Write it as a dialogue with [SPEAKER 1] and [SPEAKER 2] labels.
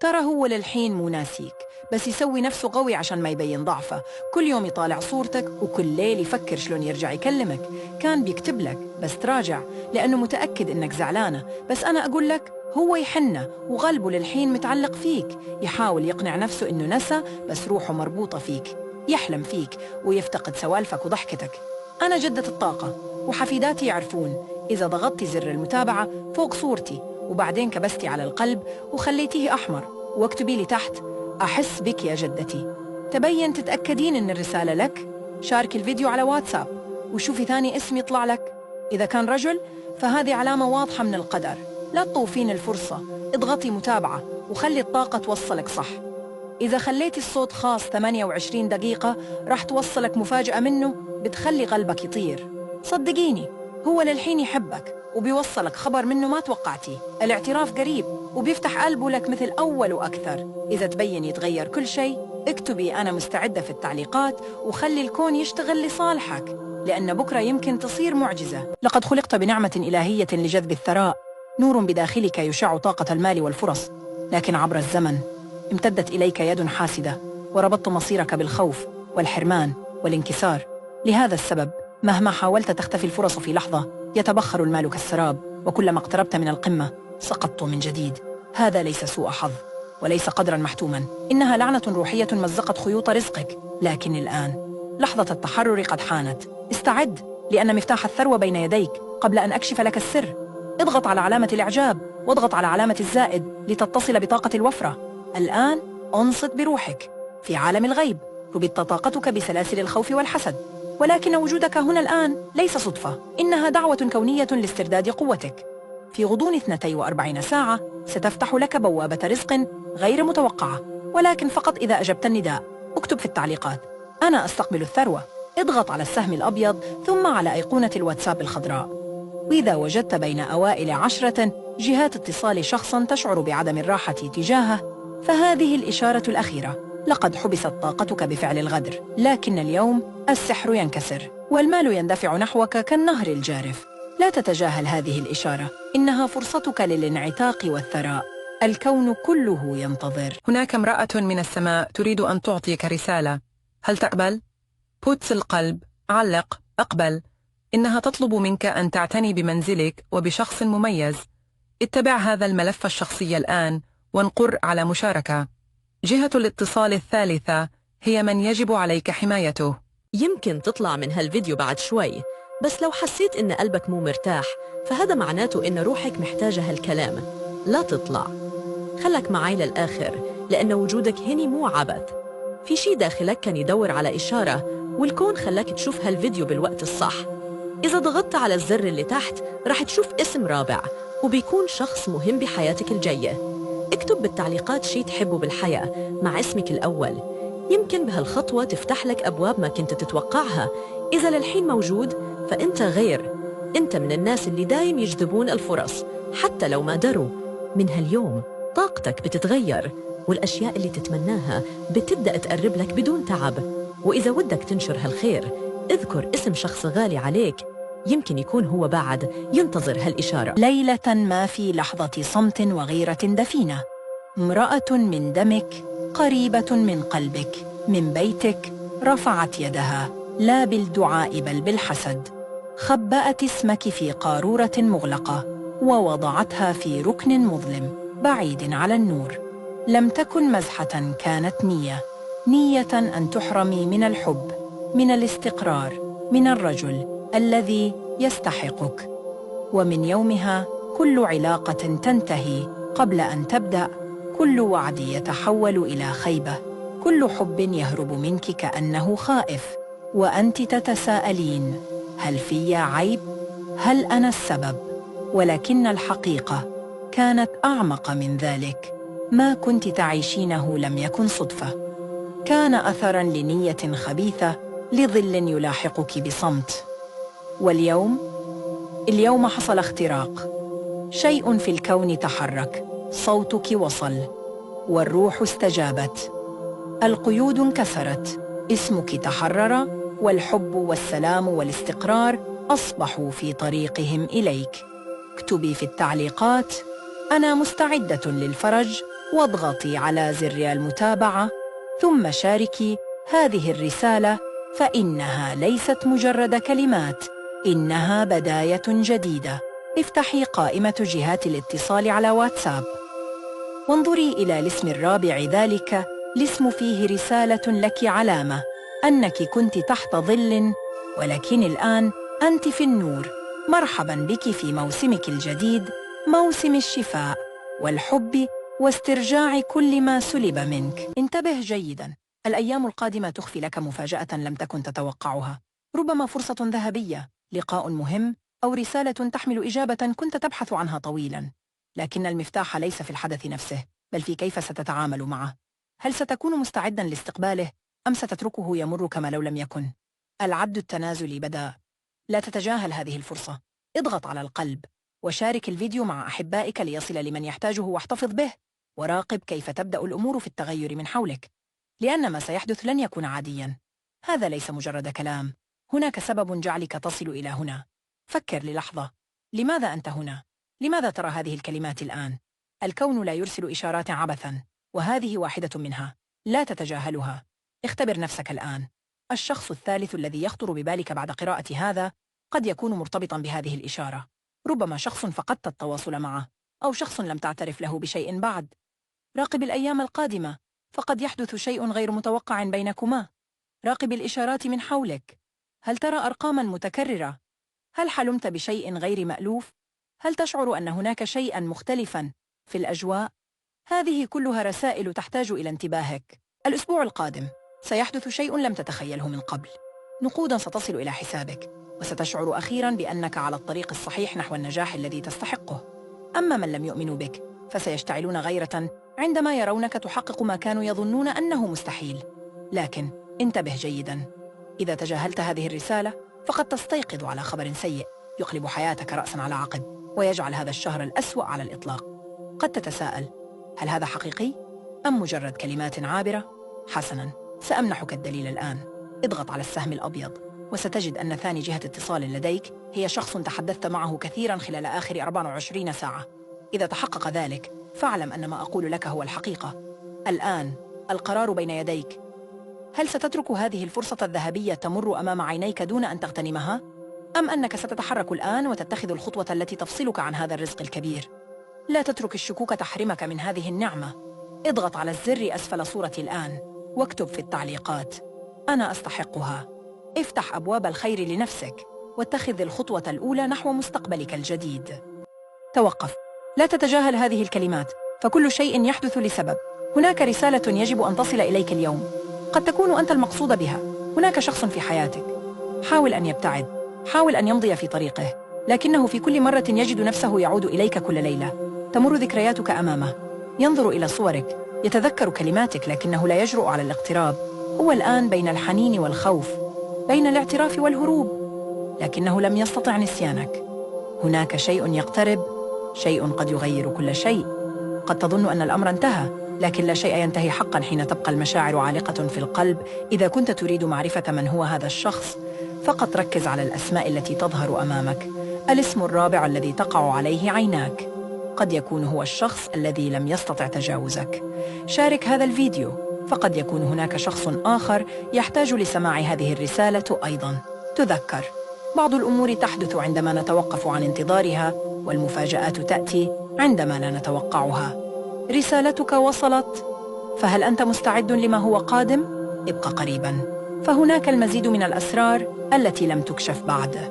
[SPEAKER 1] ترى هو للحين مو ناسيك، بس يسوي نفسه قوي عشان ما يبين ضعفه. كل يوم يطالع صورتك وكل ليل يفكر شلون يرجع يكلمك. كان بيكتب لك بس تراجع لأنه متأكد إنك زعلانة. بس أنا أقول لك هو يحنه وقلبه للحين متعلق فيك. يحاول يقنع نفسه إنه نسى، بس روحه مربوطة فيك. يحلم فيك ويفتقد سوالفك وضحكتك. أنا جدة الطاقة، وحفيداتي يعرفون إذا ضغطتي زر المتابعة فوق صورتي وبعدين كبستي على القلب وخليتيه أحمر واكتبي لي تحت أحس بك يا جدتي، تبين تتأكدين إن الرسالة لك. شاركي الفيديو على واتساب وشوفي ثاني اسم يطلع لك. إذا كان رجل فهذه علامة واضحة من القدر. لا تطوفين الفرصة، اضغطي متابعة وخلي الطاقة توصلك صح. إذا خليتي الصوت خاص 28 دقيقة راح توصلك مفاجأة منه بتخلي قلبك يطير. صدقيني هو للحين يحبك وبيوصلك خبر منه ما توقعتيه. الاعتراف قريب وبيفتح قلبه لك مثل أول وأكثر. إذا تبين يتغير كل شيء اكتبي أنا مستعدة في التعليقات وخلي الكون يشتغل لصالحك، لأن بكرة يمكن تصير معجزة. لقد خلقت بنعمة إلهية لجذب الثراء، نور بداخلك يشع طاقة المال والفرص، لكن عبر الزمن امتدت إليك يد حاسدة وربطت مصيرك بالخوف والحرمان والانكسار. لهذا السبب مهما حاولت تختفي الفرص في لحظة يتبخر المال كالسراب، وكلما اقتربت من القمة سقطت من جديد. هذا ليس سوء حظ وليس قدرا محتوما، إنها لعنة روحية مزقت خيوط رزقك. لكن الآن لحظة التحرر قد حانت. استعد، لأن مفتاح الثروة بين يديك. قبل أن أكشف لك السر اضغط على علامة الإعجاب واضغط على علامة الزائد لتتصل بطاقة الوفرة. الآن أنصت بروحك. في عالم الغيب ربطت طاقتك بسلاسل الخوف والحسد، ولكن وجودك هنا الآن ليس صدفة، إنها دعوة كونية لاسترداد قوتك. في غضون 42 ساعة ستفتح لك بوابة رزق غير متوقعة، ولكن فقط إذا أجبت النداء. اكتب في التعليقات أنا أستقبل الثروة، اضغط على السهم الأبيض ثم على أيقونة الواتساب الخضراء. وإذا وجدت بين أوائل 10 جهات اتصال شخصا تشعر بعدم الراحة تجاهه، فهذه الإشارة الأخيرة. لقد حبست طاقتك بفعل الغدر، لكن اليوم السحر ينكسر والمال يندفع نحوك كالنهر الجارف. لا تتجاهل هذه الإشارة، إنها فرصتك للانعتاق والثراء. الكون كله ينتظر.
[SPEAKER 2] هناك امرأة من السماء تريد أن تعطيك رسالة. هل تقبل؟ بوتس القلب، علق، أقبل. إنها تطلب منك أن تعتني بمنزلك وبشخص مميز. اتبع هذا الملف الشخصي الآن وانقر على مشاركة. جهة الاتصال الثالثة هي من يجب عليك حمايته.
[SPEAKER 3] يمكن تطلع من هالفيديو بعد شوي، بس لو حسيت إن قلبك مو مرتاح فهذا معناته إن روحك محتاجة هالكلام. لا تطلع، خلك معي للآخر، لأن وجودك هني مو عبث. في شي داخلك كان يدور على إشارة، والكون خلاك تشوف هالفيديو بالوقت الصح. إذا ضغطت على الزر اللي تحت رح تشوف اسم رابع، وبيكون شخص مهم بحياتك الجاية. اكتب بالتعليقات شي تحبه بالحياة مع اسمك الأول. يمكن بهالخطوة تفتح لك أبواب ما كنت تتوقعها. إذا للحين موجود فأنت غير. أنت من الناس اللي دايم يجذبون الفرص حتى لو ما دروا. من هاليوم طاقتك بتتغير، والأشياء اللي تتمناها بتبدأ تقرب لك بدون تعب. وإذا ودك تنشر هالخير اذكر اسم شخص غالي عليك، يمكن يكون هو بعد ينتظر هالإشارة.
[SPEAKER 1] ليلة ما في لحظة صمت وغيرة دفينة، امرأة من دمك قريبة من قلبك من بيتك رفعت يدها، لا بالدعاء بل بالحسد. خبأت اسمك في قارورة مغلقة ووضعتها في ركن مظلم بعيد على النور. لم تكن مزحة، كانت نية أن تحرمي من الحب، من الاستقرار، من الرجل الذي يستحقك. ومن يومها كل علاقة تنتهي قبل أن تبدأ، كل وعد يتحول إلى خيبة، كل حب يهرب منك كأنه خائف، وأنت تتساءلين هل في عيب؟ هل أنا السبب؟ ولكن الحقيقة كانت أعمق من ذلك. ما كنت تعيشينه لم يكن صدفة، كان أثراً لنية خبيثة، لظل يلاحقك بصمت. واليوم حصل اختراق. شيء في الكون تحرك، صوتك وصل والروح استجابت. القيود انكسرت، اسمك تحرر، والحب والسلام والاستقرار أصبحوا في طريقهم إليك. اكتبي في التعليقات أنا مستعدة للفرج واضغطي على زر المتابعة ثم شاركي هذه الرسالة، فإنها ليست مجرد كلمات، إنها بداية جديدة. افتحي قائمة جهات الاتصال على واتساب وانظري إلى الاسم الرابع، ذلك الاسم فيه رسالة لك، علامة أنك كنت تحت ظل ولكن الآن أنت في النور. مرحباً بك في موسمك الجديد، موسم الشفاء والحب واسترجاع كل ما سلب منك. انتبه جيداً، الأيام القادمة تخفي لك مفاجأة لم تكن تتوقعها، ربما فرصة ذهبية، لقاء مهم، أو رسالة تحمل إجابة كنت تبحث عنها طويلاً. لكن المفتاح ليس في الحدث نفسه، بل في كيف ستتعامل معه. هل ستكون مستعداً لاستقباله أم ستتركه يمر كما لو لم يكن؟ العد التنازلي بدأ. لا تتجاهل هذه الفرصة. اضغط على القلب وشارك الفيديو مع أحبائك ليصل لمن يحتاجه، واحتفظ به، وراقب كيف تبدأ الأمور في التغير من حولك، لأن ما سيحدث لن يكون عادياً. هذا ليس مجرد كلام، هناك سبب جعلك تصل إلى هنا. فكر للحظة، لماذا أنت هنا؟ لماذا ترى هذه الكلمات الآن؟ الكون لا يرسل إشارات عبثاً، وهذه واحدة منها. لا تتجاهلها. اختبر نفسك الآن. الشخص الثالث الذي يخطر ببالك بعد قراءة هذا قد يكون مرتبطاً بهذه الإشارة. ربما شخص فقدت التواصل معه، أو شخص لم تعترف له بشيء بعد. راقب الأيام القادمة، فقد يحدث شيء غير متوقع بينكما. راقب الإشارات من حولك. هل ترى أرقاماً متكررة؟ هل حلمت بشيء غير مألوف؟ هل تشعر أن هناك شيئاً مختلفاً في الأجواء؟ هذه كلها رسائل تحتاج إلى انتباهك. الأسبوع القادم سيحدث شيء لم تتخيله من قبل. نقوداً ستصل إلى حسابك، وستشعر أخيراً بأنك على الطريق الصحيح نحو النجاح الذي تستحقه. أما من لم يؤمنوا بك فسيشتعلون غيرة عندما يرونك تحقق ما كانوا يظنون أنه مستحيل. لكن انتبه جيداً، إذا تجاهلت هذه الرسالة فقد تستيقظ على خبر سيء يقلب حياتك رأساً على عقب، ويجعل هذا الشهر الأسوأ على الإطلاق. قد تتساءل، هل هذا حقيقي أم مجرد كلمات عابرة؟ حسناً، سأمنحك الدليل الآن. اضغط على السهم الأبيض وستجد أن ثاني جهة اتصال لديك هي شخص تحدثت معه كثيراً خلال آخر 24 ساعة. إذا تحقق ذلك فاعلم أن ما أقول لك هو الحقيقة. الآن القرار بين يديك. هل ستترك هذه الفرصة الذهبية تمر أمام عينيك دون أن تغتنمها؟ أم أنك ستتحرك الآن وتتخذ الخطوة التي تفصلك عن هذا الرزق الكبير؟ لا تترك الشكوك تحرمك من هذه النعمة. اضغط على الزر أسفل صورتي الآن واكتب في التعليقات: أنا أستحقها. افتح أبواب الخير لنفسك واتخذ الخطوة الأولى نحو مستقبلك الجديد. توقف، لا تتجاهل هذه الكلمات، فكل شيء يحدث لسبب. هناك رسالة يجب أن تصل إليك اليوم، قد تكون أنت المقصود بها. هناك شخص في حياتك حاول أن يبتعد، حاول أن يمضي في طريقه، لكنه في كل مرة يجد نفسه يعود إليك كل ليلة. تمر ذكرياتك أمامه، ينظر إلى صورك، يتذكر كلماتك، لكنه لا يجرؤ على الاقتراب. هو الآن بين الحنين والخوف، بين الاعتراف والهروب، لكنه لم يستطع نسيانك. هناك شيء يقترب، شيء قد يغير كل شيء. قد تظن أن الأمر انتهى، لكن لا شيء ينتهي حقا حين تبقى المشاعر عالقة في القلب. إذا كنت تريد معرفة من هو هذا الشخص، فقط ركز على الأسماء التي تظهر أمامك. الاسم الرابع الذي تقع عليه عيناك قد يكون هو الشخص الذي لم يستطع تجاوزك. شارك هذا الفيديو، فقد يكون هناك شخص آخر يحتاج لسماع هذه الرسالة أيضا. تذكر، بعض الأمور تحدث عندما نتوقف عن انتظارها، والمفاجآت تأتي عندما لا نتوقعها. رسالتك وصلت، فهل أنت مستعد لما هو قادم؟ ابق قريبا، فهناك المزيد من الأسرار التي لم تكشف بعد.